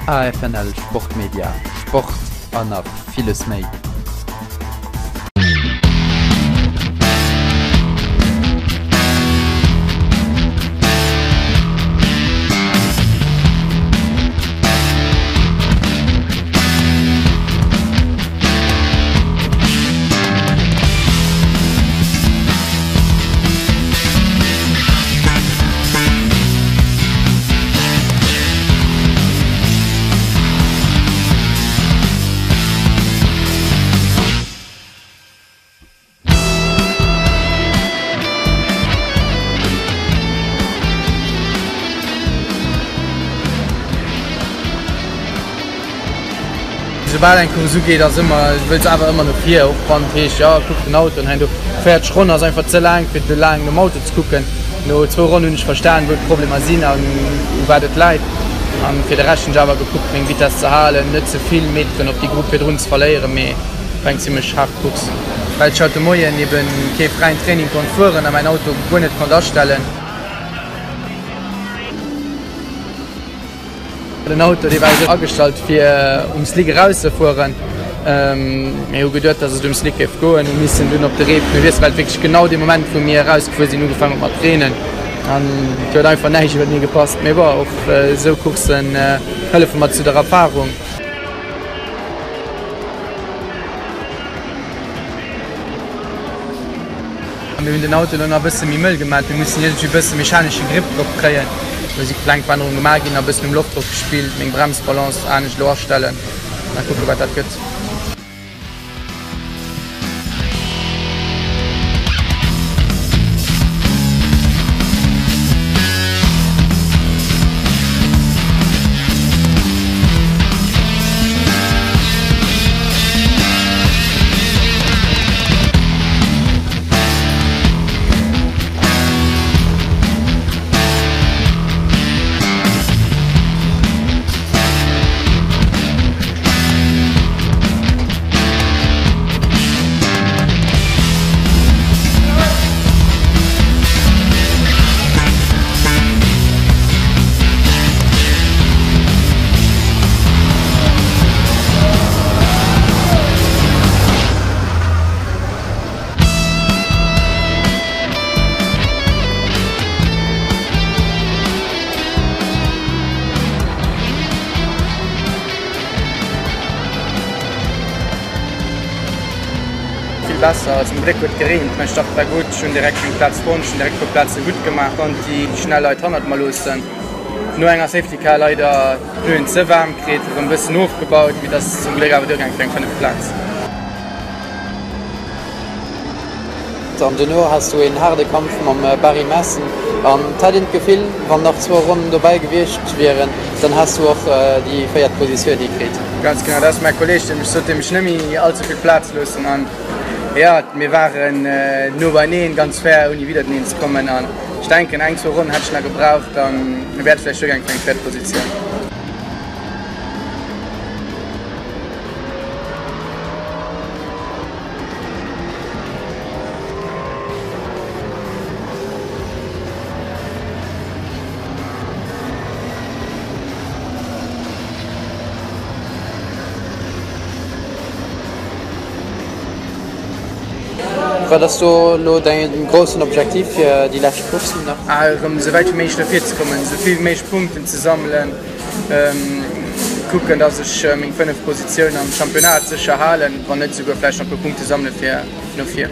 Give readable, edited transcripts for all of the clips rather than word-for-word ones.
AFNL Sportmedia, Sport an nach villes méi. Soubal eng Course ugeet ass ëmmer, du wëlls awer ëmmer no vir, och wann et heescht, jo kuck den Auto an hei an do. 40 Ronn ass einfach ze laang fir do laang nom Auto ze kucken. No zwou Ronnen hunn ech verstan wou d'Problemer sinn an u wat et läit. An fir de Rescht hunn ech awer gekuckt meng Vitess ze halen, net ze vill Meteren op déi Grupp virdrun ze verléieren, mee war eng zimmlech haart Course, well ech haut de Moien eben kee fräien Training konnt fueren a mäin Auto guer net konnt astellen. Den Auto dee war u sech agestallt fir um Slick erauszefueren. Mir hu geduet, datt et um Slick géif goen, hu missen dunn op de Reepneu wiesselen, well et wierklech genau dee Moment wou mir erausgefuer sinn ugefaangen huet mat reenen an et huet einfach näischt iwwertenee gepasst. Mee bon, och esou Courssen hëllefe mer zu der Erfarung. Mir hunn den Auto elo nach e bësse méi mëll gemaat. Mir mussen iergendwéi e bësse mechanesche Grip drop kréien. Do si kleng Verännerunge gemaach ginn, nach e bëssen um Loftdrock gespillt, meng Bremsbalance anescht elo astellen. Mal kucke wat dat gëtt. Vill besser. Zum Gléck huet gereent, mäi Start war gutt, ech hunn direkt meng Plaz fonnt, ech hunn direkt e puer Plaze gutt gemaach, konnt déi schnell Leit hannert mer loossen. No enger Safety Car leider d'Pneuen ze waarm kritt, erëm bëssen ofgebaut, mee et ass zum Gléck awer duergaang fir eng fënneft Plaz. An duerno has du een haarde Kampf mam Barry Mason an et hat een d'Gefill, wann nach zwou Ronnen dobäi gewiescht wieren, dann häss du och déi véiert Positioun hikritt. Ganz genau, dat ass mäi Kolleeg, dee mech sot, dee mech net méi all ze vill Plaz loossen. An jo, mir waren no beineen, ganz fair, ouni widderteneen ze kommen. An ech denken, eng, zwou Ronnen hätt ech nach gebraucht, dann wär et vläicht duergaang fir eng véiert Positioun. Wat ass do elo däin groussen Objektiv fir déi lescht Courssen nach? Erëm esou wäit wéi méiglech no vir ze kommen, esou vill wéi méiglech Punkten ze sammelen. Kucken dass ech meng 5 Positioun am Championnat sécher halen, wann net esouguer vläicht nach e puer Punkte sammele fir no vir.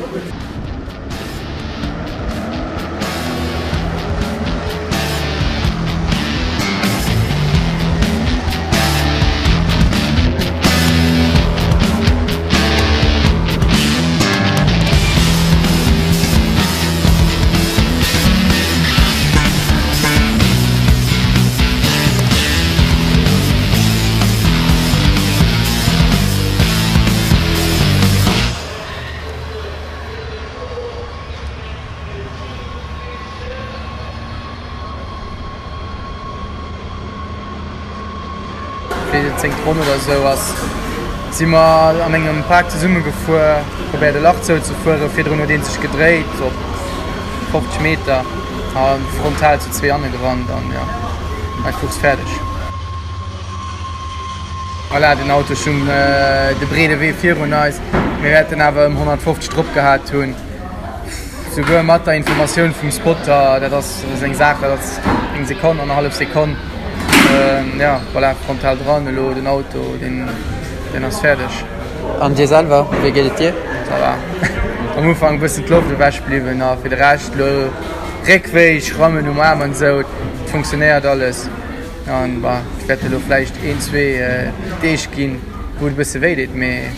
Fir déi zéngt Ronn oder esou ass, si mer an engem Pak zesumme gefuer, probéiert e Lach zouzefueren. Virdrun huet een sech gedréit op 50 Meter a frontal zu zwee anne gerannt an jo, war d'Course fäerdeg. Voilà, den Auto stung de breede Wee virun eis. Mir wäerten awer ëm 150 drop gehat hunn. Souguer mat der Informatioun vum Spotter, dat ass eng Saach, dat ass eng Sekonn, annerhallef Sekonn. Jo, voilà, frontal dran. Elo den Auto, deen, deen ass fäerdeg. An dir selwer, wéi geet et dir? Ça va. Am Ufank e bëssen d'Loft ewech bliwwen a fir de Rescht elo Réckwéi, Schrammen um Aarm an esou. Et funktionéiert alles. An bah, et wäerte elo vläicht een, zwee Deeg ginn, wou et e bësse wéi deet, mee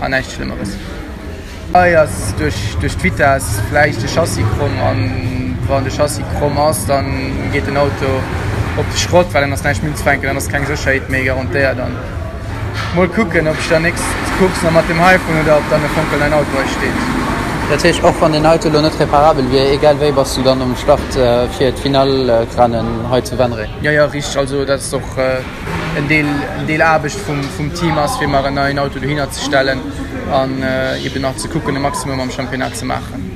ah, näischt Schlëmmeres. Hei ass duerch duerch d'Vitess vläicht de Chassis kromm an wann de Chassis kromm ass, dann geet den Auto op de Schrott, well dann ass näischt méi unzefänken, dann ass keng Sécherheet méi garantéiert an mol kucken, ob ech dann nächst Course nach mat deem hei fueren oder ob dann e fonkelneien Auto hei steet. Dat heescht, och wann den Auto elo net reparabel wier, egal wéi bass du dann um Start fir d'Finalrennen hei zu Venray? Jo, jo, richteg. Also dat ass och en Deel, en Deel Aarbecht vum, vum Team ass, fir mar en neien Auto dohinner ze stellen an eben nach ze kucken, e Maximum am Championnat ze maachen.